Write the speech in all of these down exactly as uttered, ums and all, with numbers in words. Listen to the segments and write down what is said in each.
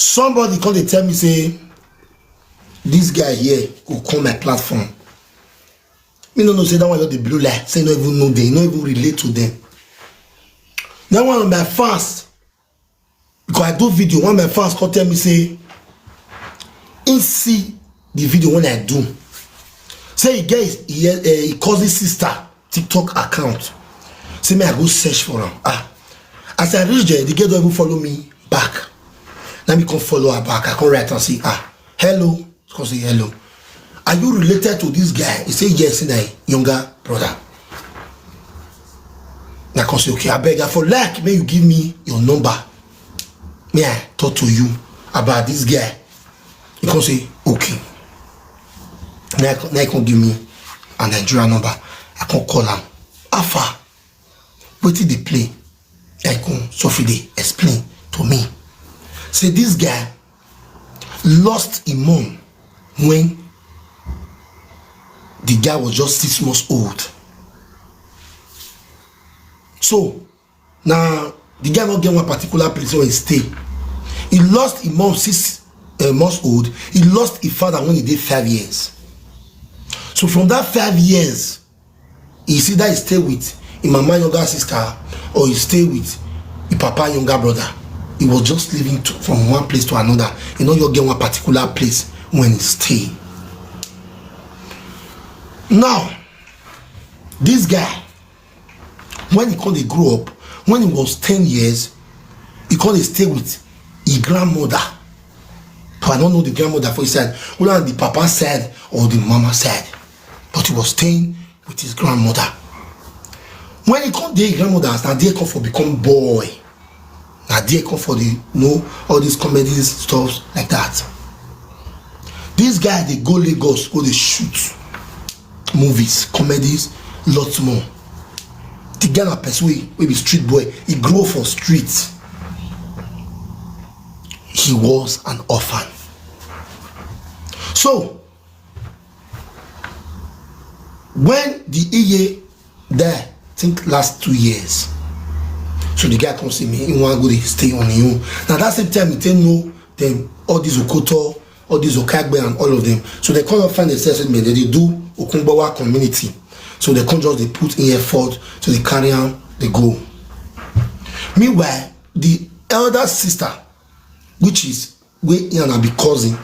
Somebody come dey tell me say this guy here go come my platform. Me no know say that one just dey blow like say no even know them, no even relate to them. Then one of my fans, because I do video, one of my fans come tell me say he see the video when I do. Say he get his, he, uh, he cousin sister TikTok account. Say me I go search for am. Ah, as I reach there, the girl don't even follow me back. Let me come follow her back. I come write and say, "Ah, hello." She come say, "Hello. Are you related to this guy?" He say, "Yes, na younger brother." I come say, "Okay, I beg, I for like, may you give me your number. May I talk to you about this guy?" He come say, "Okay." Now he come give me a Nigeria number. I come call am. "How far? Wetin dey play?" I come sofri dey explain to me. Say this guy lost him mom when the guy was just six months old. So now the guy not get one particular place where he stay. He lost his mom six uh, months old. He lost his father when he did five years. So from that five years, he see that he stay with his mama younger sister or he stay with his papa younger brother. He was just living to, from one place to another. He not just get one particular place when he stay. Now, this guy, when he come dey grow up, when he was ten years, he come dey stay with his grandmother. But I don't know the grandmother for his side, whether the papa side or the mama side. But he was staying with his grandmother. When he come dey grandmother, na there come for become boy. Na there come for the, you know, all these comedies, stuff like that. This guy dey go Lagos, go dey shoot movies, comedies, lots more. The guy na person wey, wey be street boy. He grow for street. He was an orphan. So, when the E A there, think last two years, so the guy come see me, he wan go dey stay on him own. Now that same time, he take know them, all these Okoto, all these Okagbe and all of them. So they come up find themselves with me. They dey do Okungbawa community. So they come just dey put in effort to dey carry am, dey go. Meanwhile, the elder sister, which is wey he and I be cousin,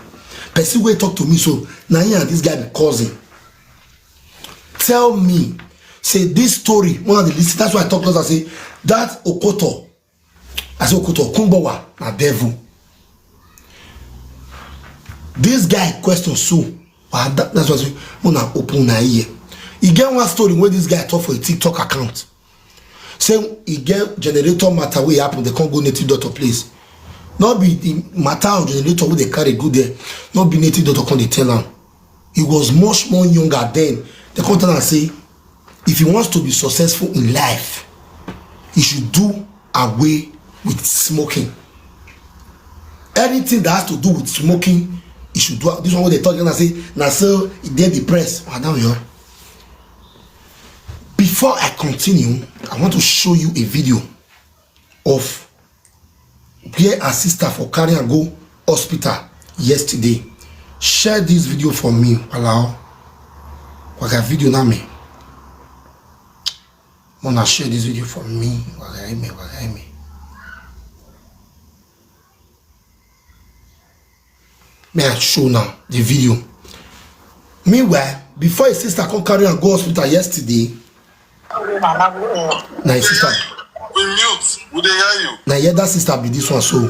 person wey talk to me so, na he and this guy be cousin, tell me say this story, one of the list, that's why I talk to her, I say, "That Okoto," I say, "Okoto Okunbowa na devil." This guy question so, ah, that, that's why I say, "Una open na ear." E get one story wey this guy talk for a TikTok account. Say e get generator matter wey happen, they come go native doctor place. Not be the matter of generator wey they carry go there, not be native doctor come dey tell am. He was much more younger then. They come tell am say, if he wants to be successful in life, he should do away with smoking. Anything that has to do with smoking, he should do. This one wey they talk and say, "Na so he dey depressed." Madam, yo. Before I continue, I want to show you a video of where her sister for carry am go hospital yesterday. Share this video for me, allow. Waga video na me. Mona, share this video for me. Waga me, waga me. May I show now the video? Meanwhile, before his sister come carry am go hospital yesterday, na his sister. We mute. We dey hear you. Na his elder sister be this one so,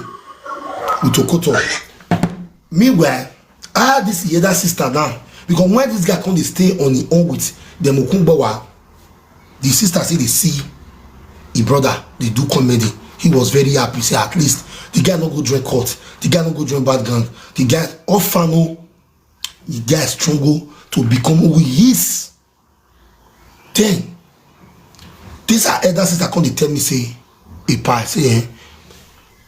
with Okoto. Meanwhile, ah, this his elder sister now, because when this guy come dey stay on his own with them Okunbowa, the sister say they see his brother, they do comedy. He was very happy. Say at least the guy no go join cult, the guy no go join bad gang, the guy orphan o, the guy struggle to become who he is. Then this her elder sister come dey tell me say, "Epa," I say, "Eh?"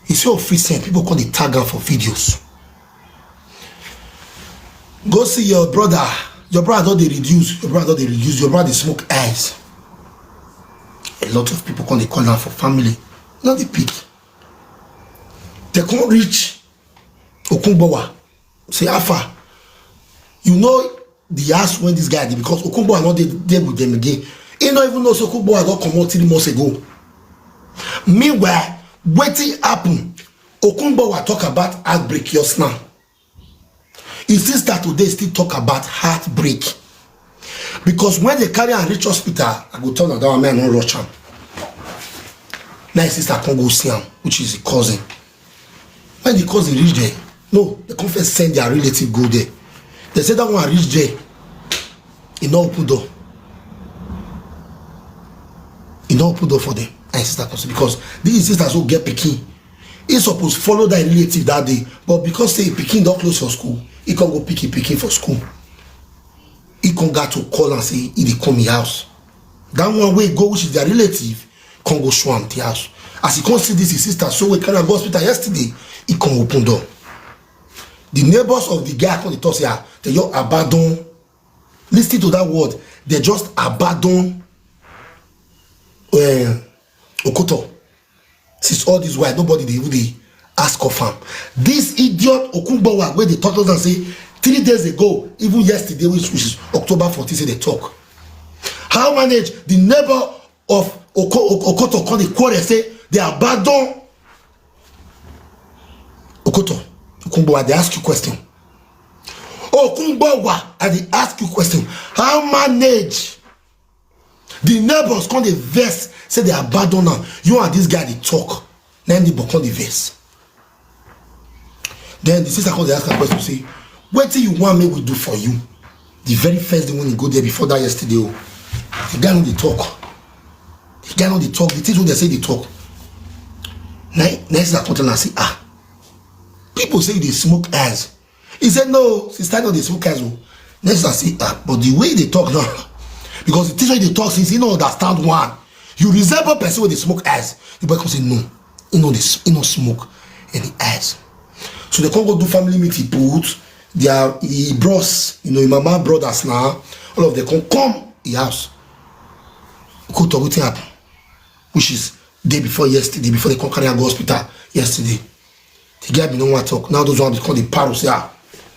He say, "Oh, free send people come dey tag am for videos. Go see your brother. Your brother don dey reduce. Your brother don dey reduce. Your brother dey smoke ice." A lot of people come dey call am for family. No dey pick. They come reach Okungbowa say, "How far?" You know the house when this guy dey, because Okungbowa no dey there with them again. He no even know say Okungbowa don comot three months ago. Meanwhile, wetin happen? Okungbowa talk about heartbreak just now. His sister today still talk about heartbreak. Because when they carry am reach hospital, I go tell am that one, make I no rush am. Now his sister come go see am, which is the cousin. When the cousin reach there, no, they come first send their relative go there. They say that one reach there, he no open door. He no open door for them. And his sister come say, because this is sister so get pikin. He suppose follow that relative that day, but because say pikin don close for school, he come go pick him pikin for school. He come got to call and say he dey come him house. That one wey go, which is their relative, come go show am the house. As he come see this his sister, so we carry am go hospital yesterday, he come open door. The neighbors of the guy come dey talk say, "Ah, they just abandon." Listen to that word. They just abandon, eh, Okoto. Since all this while, nobody dey even dey ask of am. This idiot Okungbowa wey dey talk to us and say three days ago, even yesterday, which, which is October fourteen, say they talk. How manage the neighbor of Oko-, Oko-, Okoto come dey quarrel say they abandon Okoto? Okungbowa, I dey ask you question. Okungbowa, I dey ask you question. How manage? The neighbors come dey vex, say they abandon am. You and this guy dey talk. Na him the boy come dey vex. Then the sister come dey ask her question, say, "Wetin you want make we do for you?" The very first day when he go there before that yesterday, oh, the guy no dey talk. The guy no dey talk. The things wey they say dey talk. Na, na him sister come tell am say, "Ah, people say you dey smoke herbs." He said, "No, sister, no dey smoke herbs o." Next I say, "Ah, but the way they talk now," because the things wey they talk since he no understand one. You resemble person wey dey smoke herbs. The boy come say, "No, he no dey s-, he no smoke any herbs." So they come go do family meeting, put their, he bros, you know, him mama brothers now, all of them come come him house. Go talk wetin happen, which is day before yesterday, before they come carry am go hospital yesterday. The guy bin no wan talk. Now those ones come dey paro say, "Ah,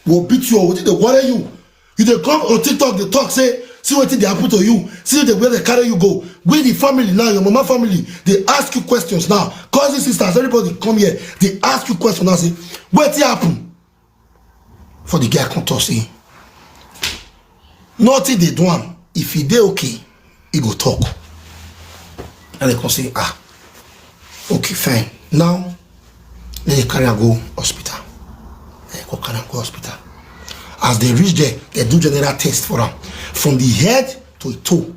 we go beat you o, wetin dey worry you? You dey come on TikTok dey talk say, see wetin dey happen to you, see the way they carry you go." We the family now, your mama family, dey ask you questions now. Cousin, sisters, everybody come here, dey ask you questions now, say, "Wetin happen?" For the guy come talk say, nothing dey do am. If he dey okay, he go talk. And they come say, "Ah, okay, fine." Now, then they carry am go hospital. They go carry am go hospital. As they reach there, they do general test for am. From the head to the toe,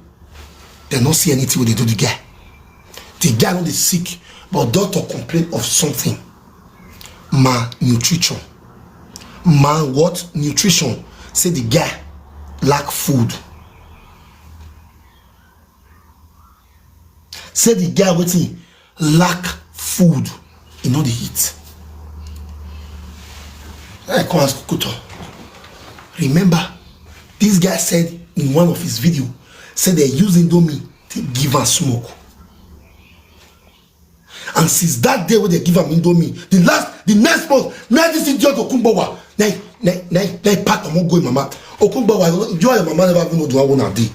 they no see anything wey dey do the guy. The guy no dey sick, but doctor complain of something. Malnutrition. Mal what? Nutrition. Say the guy lack food. Say the guy wetin? Lack food. He no dey eat. I come ask Okoto. Remember, this guy said in one of his video, say they use Indomie to give am smoke. And since that day wey they give am Indomie, the last, the next month, na this idiot Okungbowa, na, na, na, na pack comot go him mama. Okungbowa, you and your mama never even know the one wey una dey.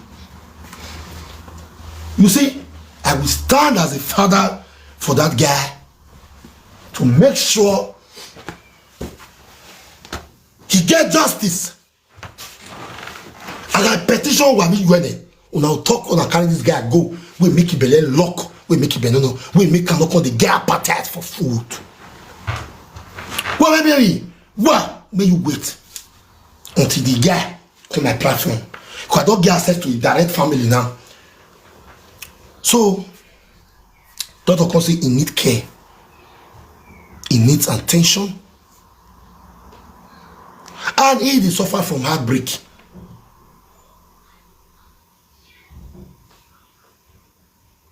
You see, I will stand as a father for that guy to make sure he get justice. And I petition Wami Yuene. Una talk, una carry this guy go. We make him belle lock. We make him belle no. We make him lock on the guy appetite for food. Well, maybe, well, may you wait until the guy come my platform. 'Cause I don't get access to the direct family now. So, doctor come say he need care. He needs attention. And he dey suffer from heartbreak.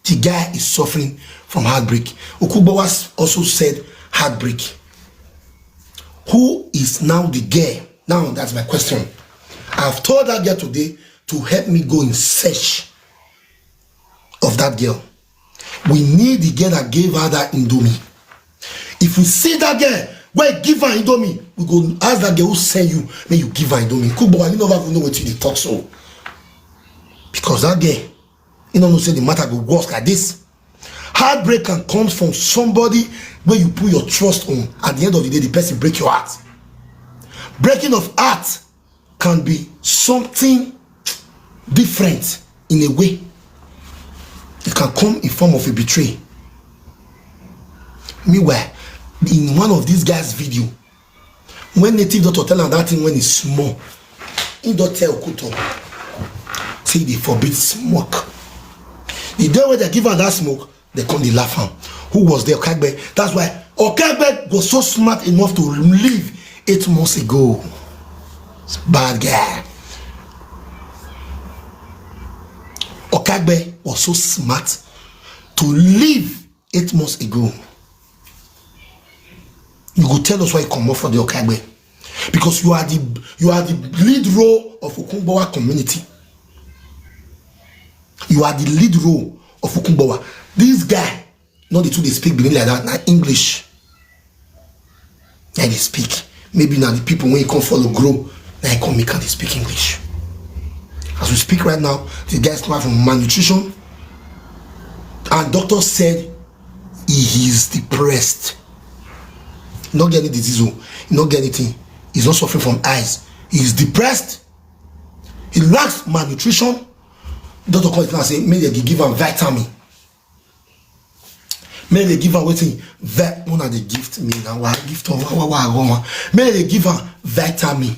The guy is suffering from heartbreak. Okungbowa s-, also said heartbreak. Who is now the girl? Now that's my question. I've told that girl today to help me go in search of that girl. We need the girl that gave her that Indomie. If we see that girl, Wey give am indomie, we go ask that girl who send you, make you give am indomie. Kugbo, I never even know wetin you dey talk so. Because that girl, you no know say the matter go worse like this. Heartbreak can come from somebody where you put your trust on. At the end of the day, the person break your heart. Breaking of heart can be something different in a way. It can come in form of a betrayal. Meanwhile, in one of these guys' video, when native doctor tell am that thing when he's small, he don tell Okuto say they forbid smoke. The day wey they give am that smoke, they come dey laugh am. Who was there? Okagbe. That's why Okagbe was so smart enough to leave eight months ago. Bad guy. Okagbe was so smart to leave eight months ago. You go tell us why you comot for the Okagbe, because you are the, you are the lead role of Okungbowa community. You are the lead role of Okungbowa. This guy no dey too dey speak Benin like that. Na English na dey speak. Maybe na the people wey come follow grow, na him come make am dey speak English. As we speak right now, the guy is coming from malnutrition, and doctor said he is depressed. He no get any disease o, he no get anything. He's not suffering from eyes. He is depressed. He lacks malnutrition. Doctor come now say make they give am vitamin. Make they give am wetin? Ve-, una dey gift me na wa gift of wa wa wa wa. Make they give am vitamin.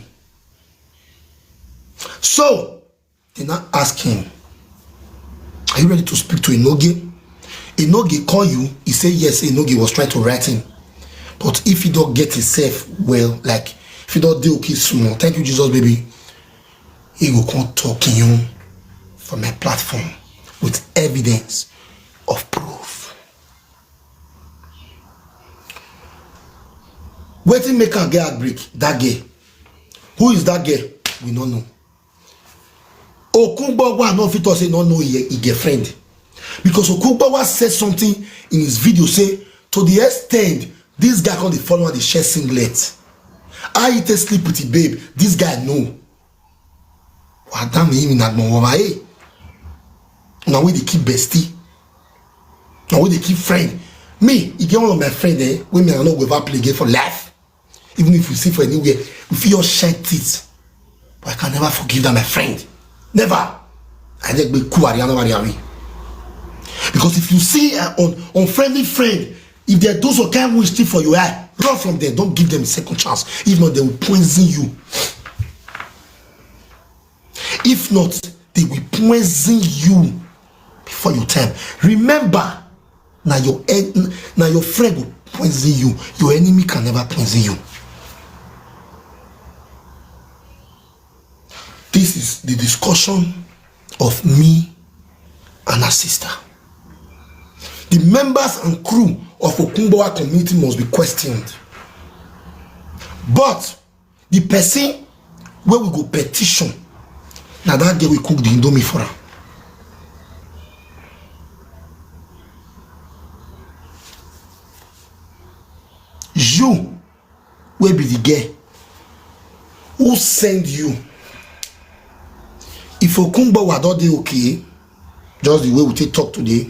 So they now ask him, "Are you ready to speak to Enoge?" Enoge call you. He say yes. Enoge was trying to write him, but if he don't get himself well, like if he don't do okay small, thank you Jesus, baby. He go come talk him for my platform with evidence of proof. Wetin make am get heartbreak? That girl. Who is that girl? We no know. Okungbowa no fit talk say no know he, he girlfriend, because Okungbowa said something in his video say to the extent this guy come dey follow am dey share singlet. How he take sleep with the babe? This guy know. Wa damn him in Agbonwoma, eh? Now we dey keep bestie. Now we dey keep friend. Me, e get one of my friend, eh, wey me I no go ever play again for life. Even if we see for anywhere, we fit just shine teeth. But I can never forgive that my friend. Never. I just be cool, Ariana Mariami. Because if you see an un-, unfriendly friend, if they do some kind wish thing for your eye, run from them. Don't give them a second chance. If not, they will poison you. If not, they will poison you before your time. Remember, now your en-, now your friend will poison you. Your enemy can never poison you. This is the discussion of me and her sister. The members and crew of Okungbowa community must be questioned. But the person wey we go petition na that girl wey cook the indomie for am. You wey be the girl who send you. If Okungbowa don dey okay, just the way we take talk today,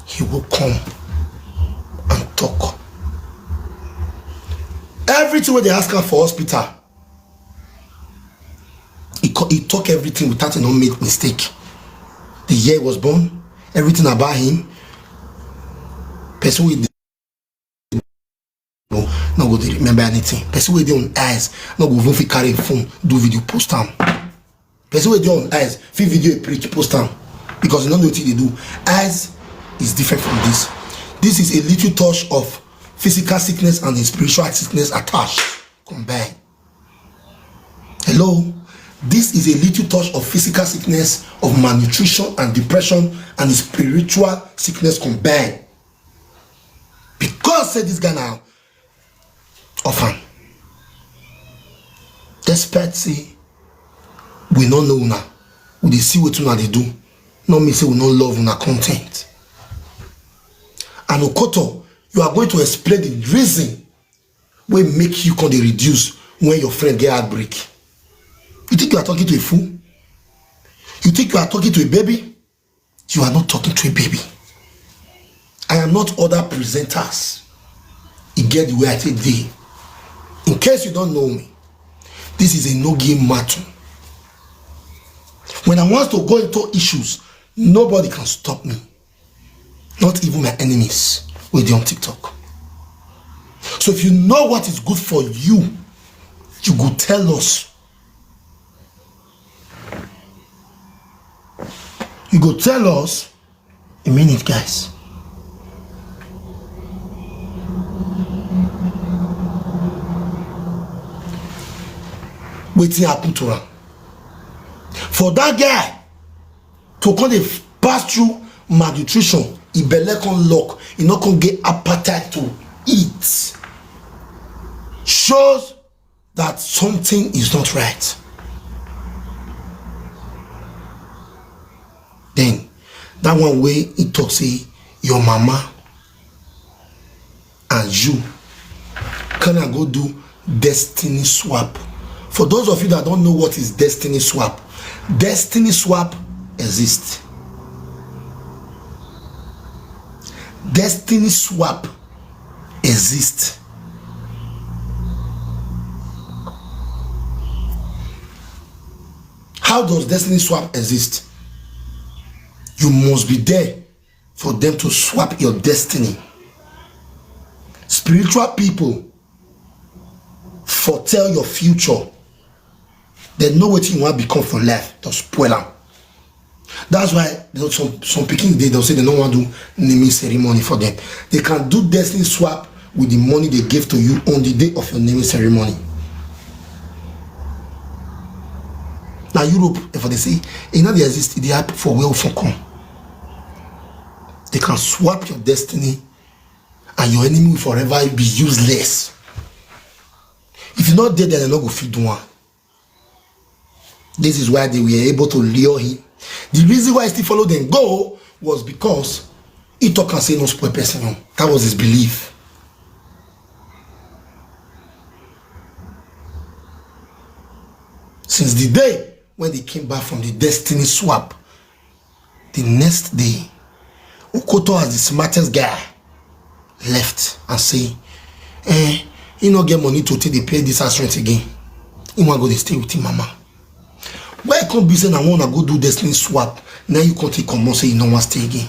he will come and talk. Everything wey they ask am for hospital, he, co- he talk everything without he no make mistake. The year he was born, everything about him, person wey dey no go dey remember anything. Person wey dey on eyes no go even fit carry phone do video post am. Person wey dey on eyes fit video a preach post am, because you no know wetin dey do. Eyes is different from this. This is a little touch of physical sickness and the spiritual sickness attached combined. Hello, this is a little touch of physical sickness, of malnutrition and depression, and the spiritual sickness combined. Because say this guy now orphan. Despite say we no know una, we dey see wetin una dey do. No mean say we no love una content. And Okoto, you are going to explain the reason wey make you come dey reduce when your friend get heartbreak? You think you are talking to a fool? You think you are talking to a baby? You are not talking to a baby. I am not other presenters. E get the way I take dey. In case you don't know me, this is a no game matter. When I want to go into issues, nobody can stop me. Not even my enemies wey dey on TikTok. So if you know what is good for you, you go tell us. You go tell us. A minute, guys. Wetin happen to am? For that guy to come dey pass through malnutrition, e belle come lock, e no come get appetite to eat, shows that something is not right. Then that one wey he talk say your mama and you can go do destiny swap. For those of you that don't know what is destiny swap, destiny swap exists. Destiny swap exists. How does destiny swap exist? You must be there for them to swap your destiny. Spiritual people foretell your future. They know what you want become for life. Don't spoil them. That's why, you know, some some pikin dey, they'll say they don't want to do naming ceremony for them. They can do destiny swap with the money they gave to you on the day of your naming ceremony. Now Europe, if they say e no dey exist, e dey happen for where we for come. They can swap your destiny, and your enemy will forever be useless. If you not dead, then they no go fit do one. This is why they were able to lure him. The reason why he still follow them go was because he talk and say no spoil person. That was his belief. Since the day when they came back from the destiny swap, the next day, Okoto, as the smartest guy, left and say, eh, he no get money to take dey pay this house rent again. He wan go dey stay with him mama. Why e come be say na when una go do destiny swap, now you come take comot say you no wan stay again?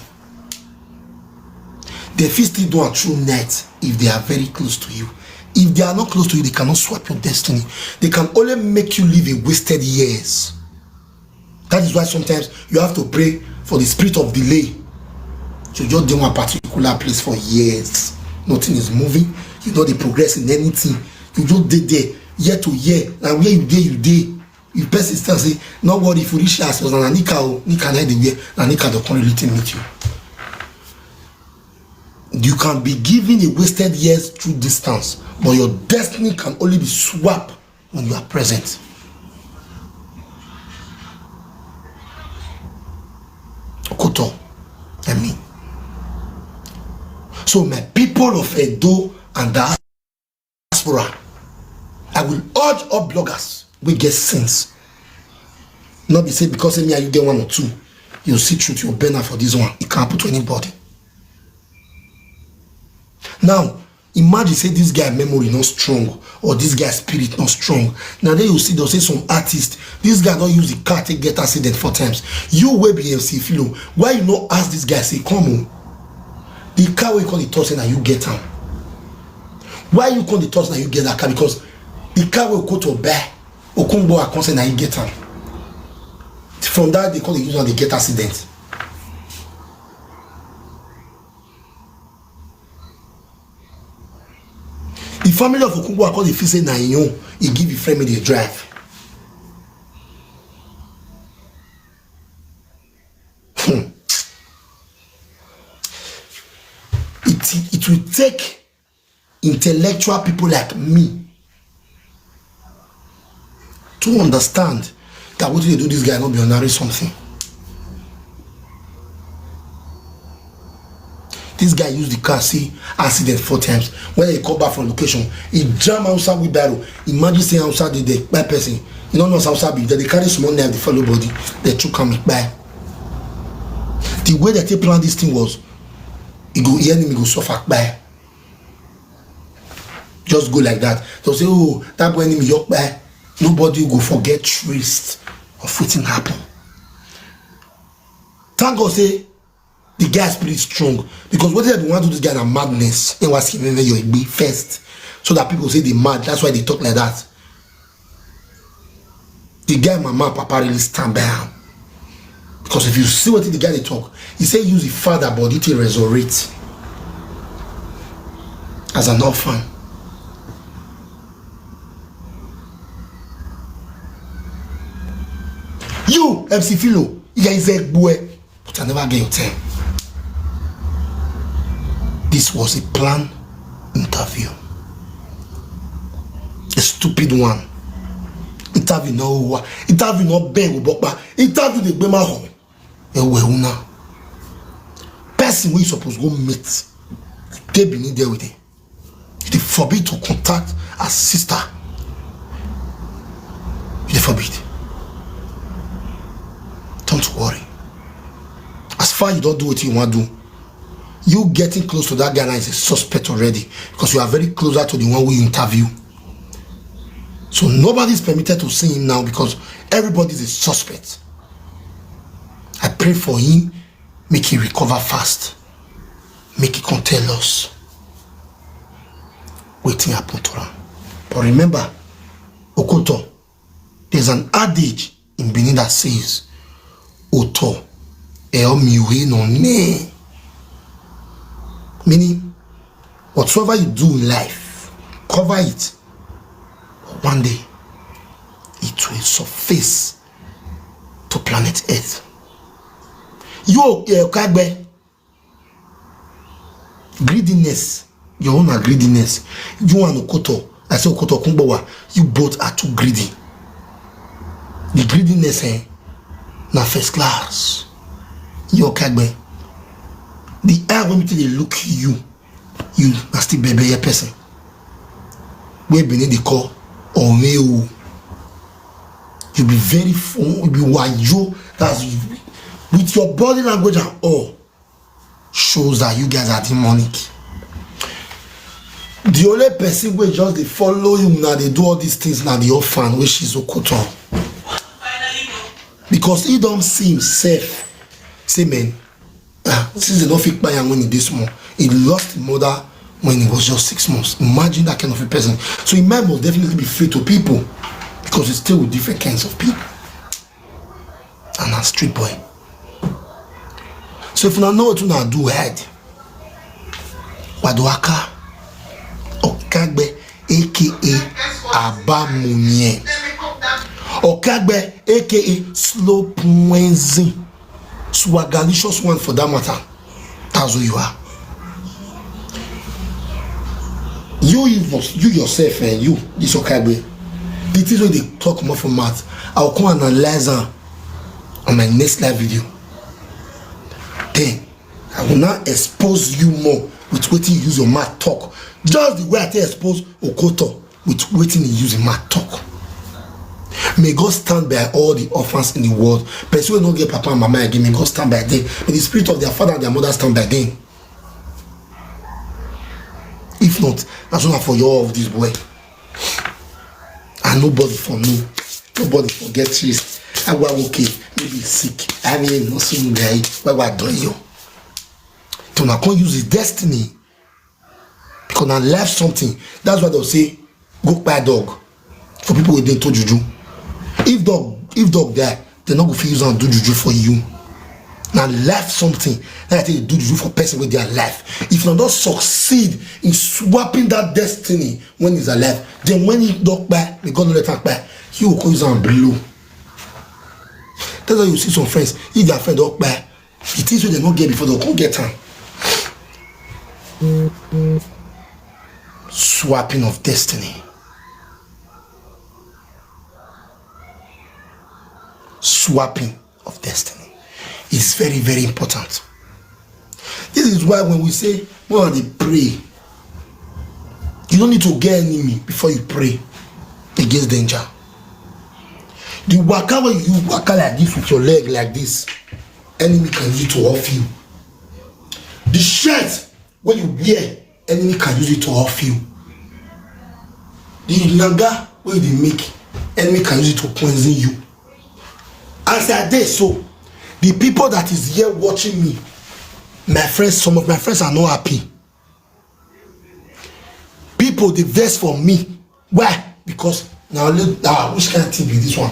They fit still do am through night if they are very close to you. If they are not close to you, they cannot swap your destiny. They can only make you live a wasted years. That is why sometimes you have to pray for the spirit of delay. So you just dey one particular place for years. Nothing is moving. You no dey progress in anything. You just dey there year to year. Na where you dey, you dey. If person still say, no worry, if you reach house, na nika o, nika na dey wear, na nika dey come really take meet you. You can be given a wasted years through distance, but your destiny can only be swapped when you are present. Okoto, I mean. So my people of Edo and diaspora, I will urge all bloggers wey get sense. No be say because say me and you get one or two, you see truth, you bend am for this one. It can happen to anybody. Now, imagine say this guy memory not strong or this guy spirit not strong. Now then you see, they'll say some artist, this guy don't use the car take get accident four times. You wey be M C Philo, why you no ask this guy say, come on? The car wey come dey talk say na you get am. Why you come dey talk say na you get that car? Because the car wey Okoto buy, Okungbo come say na you get am. From that, they come dey use am dey get accident. The family of Okungbo come dey feel say na him own, he give him friend make dey drive. Hmm. It, it will take intellectual people like me to understand that wetin dey do this guy no be ordinary something. This guy use the car see accident four times. When he come back from location, he jam Hausa wheelbarrow. Imagine say Hausa dey dey kpai person. You no know as Hausa be. Dem dey carry small knife dey follow body. Dem chook am kpai. The way dem take plan this thing was, e go, the enemy go suffer kpai. Just go like that. Dem say, "Oh, that boy enemy young kpai." Nobody go forget trace of wetin happen. Thank God say the guy spirit strong, because wetin dem bin wan do this guy na madness. He was giving your igbe first, so that people say they mad. That's why they talk like that. The guy mama and papa really stand by am, because if you see wetin the guy dey talk, he say use the father body to resurrect as an orphan. You, M C Philo, you guys say boy, but I never get your time. This was a planned interview. A stupid one. Interview no wa. Interview no beg Obokpa. Interview the Gbema home. Ewe una. Person we suppose go meet. They be need there with it. They forbid to contact a sister. They forbid. Don't worry. As far you don't do what you want to do, you getting close to that guy now is a suspect already, because you are very closer to the one we interview. So nobody is permitted to see him now because everybody is a suspect. I pray for him, make he recover fast, make he come tell us wetin happen to am. But remember, Okoto, there's an adage in Benin that says, "Oto eomiwe no ne." Meaning, whatsoever you do in life, cover it. One day, it will surface to planet Earth. Yo, eh, Kagbe, greediness, your own are greediness. You and Okoto, I say Okoto Kumbowa, you both are too greedy. The greediness, eh, na first class. Yo, Kagbe, the eye when they look you, you are still baby a person. We be need the call or me o. You be very fun, you be wayo. That's with your body language and all shows that you guys are demonic. The only person wey just dey follow you now, they do all these things now, the orphan, which is Okoto. Because he don't see himself. Say, man, ah, since they don't fit buy him when he this small, he lost his mother when he was just six months. Imagine that kind of a person. So he might most definitely be free to people because he's still with different kinds of people. And a street boy. So if you don't know what you do, head. Waduaka, Okagbe, A K A Abamunye. Okagbe, A K A Slow Pwenzi. Swagalicious one for that matter. That's who you are. You, you, must, you yourself, eh, you, this Okagbe. The things when they talk more from mouth, I'll come and analyze them on my next live video. Then I will now expose you more with wetin you use your mouth talk. Just the way I take expose Okoto with wetin he use him mouth talk. May God stand by all the orphans in the world. Person wey no get papa and mama again, may God stand by them. May the spirit of their father and their mother stand by them. If not, that's not for your of this boy. And nobody for me. Nobody for get this. I was okay. Maybe sick. I mean, no some guy. Why, why don't you? To not come use his destiny. Because I left something. That's why they'll say, "Go buy dog." For people with them to juju. If dog, if dog die, they not go fit use and do juju for you. Now left something. That they do juju for person with their life. If you don't succeed in swapping that destiny when he's alive, then when he dog buy, they go let am buy. You will go use and blow. That's why you see some friends, if their friend dog buy, the things wey dem no get before, dem come get am. Swapping of destiny. Swapping of destiny is very, very important. This is why when we say, "When I dey pray," you don't need to get enemy before you pray against danger. The waka wey you waka like this with your leg like this, enemy can use it to off you. The shirt wey you wear, enemy can use it to off you. The naga wey you dey make, enemy can use it to poison you. As I dey so, the people that is here watching me, my friends, some of my friends are not happy. People dey vex for me. Why? Because na only, ah, which kind of thing be this one?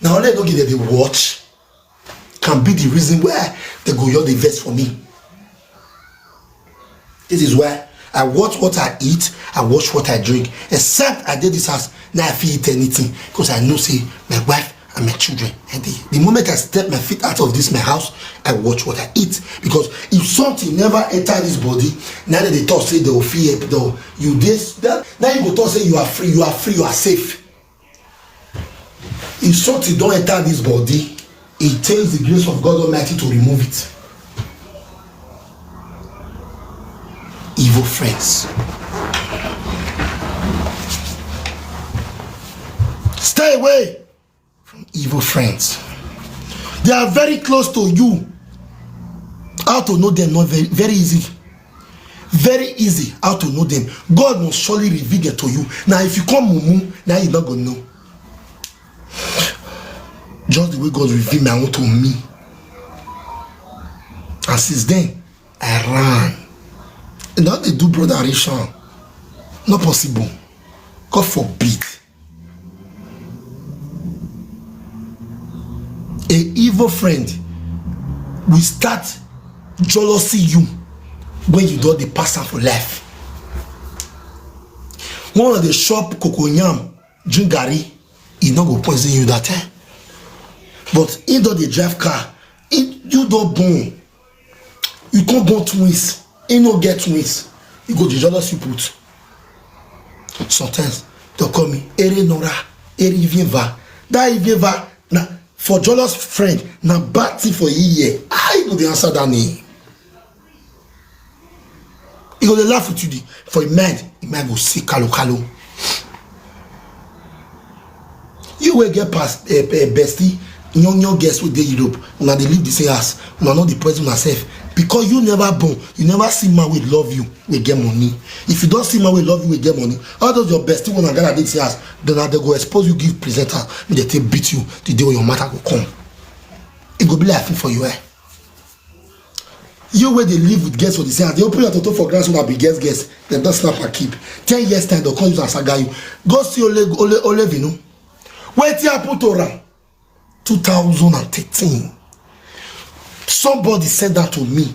Na only no give dem dey watch can be the reason why they go just dey vex for me. This is why I watch what I eat, I watch what I drink. Except I dey this house, now I fit eat anything because I know say my wife and my children. And the, the moment I step my feet out of this my house, I watch what I eat. Because if something never enter this body, now that they talk say they will free up, though you this that now you go talk say you are free, you are free, you are safe. If something don't enter this body, it takes the grace of God Almighty to remove it. Evil friends. Stay away from evil friends. They are very close to you. How to know them? Not very, very easy. Very easy how to know them. God must surely reveal them to you. Now, if you come mumu, now you not gonna know. Just the way God revealed my own to me. And since then, I ran. And now they do brother Arishan. Not possible. God forbid. A evil friend will start jealousy you when you don dey pass am for life. One of the shop cocoa yam, drink garri, e no go poison you that time. But he don dey drive car, he, you don born, you come born twins, he no get twins, he go dey jealous you put. Sometimes they call me Ere Nora, Ere Ivieva. That Ivieva, na for jealous friend, na bad thing for you here. I no dey answer that name. He go dey laugh with you, the, for him mind, him mind go say kalo kalo. You wey get past, eh, eh, bestie, young young girls wey dey Europe, una dey live the same house, una no dey poison una sef because you never born, you never see man wey love you, wey get money. If you don see man wey love you, wey get money, all those your bestie wey una gather dey the same house, then na dem go expose you give presenter, make dem take beat you the day wey your matter go come. E go be like film for you, eh? You wey dey live with girls for the same house, dey open your toto for ground so that be girls girls, dem don snap and keep. Ten years time, dem come use am saga you. Go see Ole Ole Olevinu. Wetin happen to am? Two thousand and thirteen. Somebody send that to me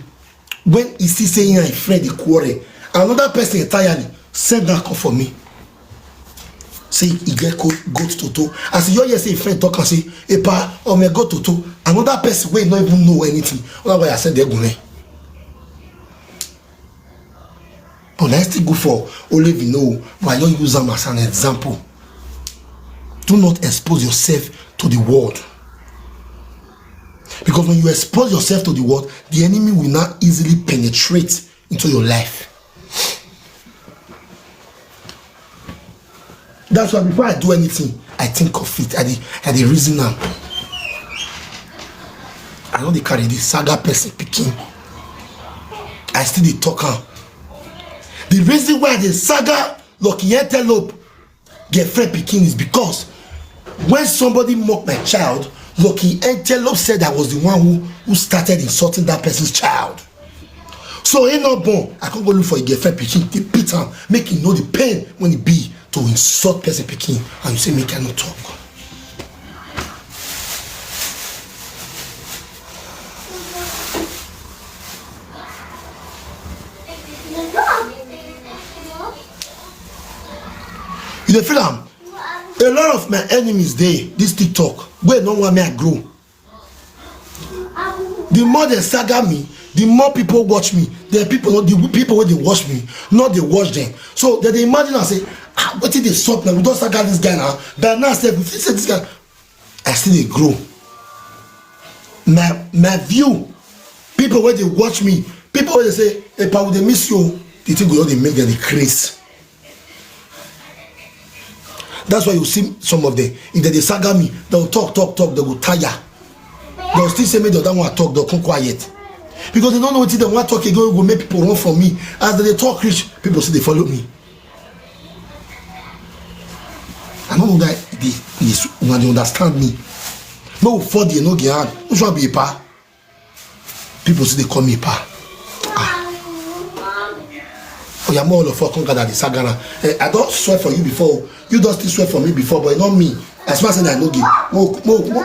when he see say he and him friend dey quarrel. Another person entirely send that call for me. Say he get co- goat toto. As you hear say him friend talk and say, "Epa, ome goat toto." Another person wey no even know anything. That's why I send the egunle. But I still go for Olevino, but I don't use them as an example. Do not expose yourself to the world. Because when you expose yourself to the world, the enemy will not easily penetrate into your life. That's why before I do anything, I think of it. I dey, I dey reason am. I no dey carry this saga person pikin. I still dey talk am. The reason why I dey saga Lucky Antelope girlfriend pikin is because when somebody mock my child, Lucky Antelope said I was the one who, who started insulting that person's child. So he no born. I come go look for a girlfriend pikin, dey beat am, make he know the pain when he be to insult person pikin, and you say make I no talk. You dey feel am? A lot of my enemies dey this TikTok wey no want me I grow. The more they saga me, the more people watch me. The people, the people wey dey watch me, not dey watch them. So they dey imagine and say, "Ah, wetin dey sup now? We don saga this guy now." But now sef, we fit say this guy, I still dey grow. My my view, people wey dey watch me, People wey dey say, "Epa, we dey miss you," the thing go just dey make dem dey craze. That's why you see some of them, if dem dey saga me, dem go talk, talk, talk, dem go tire. Dem go still say make the other one talk, dem go come quiet. Because dem no know wetin dem wan talk again wey go make people run from me. As dem dey talk reach, people still dey follow me. I no know that the, this una dey understand me. No for the no get hand. Which one be Epa? People still dey call me Epa. Ah. Oya, more all of us come gather the sagara. Eh, I don swear for you before. You don still swear for me before, but e no me. I swear say na no get. Mo, mo, mo.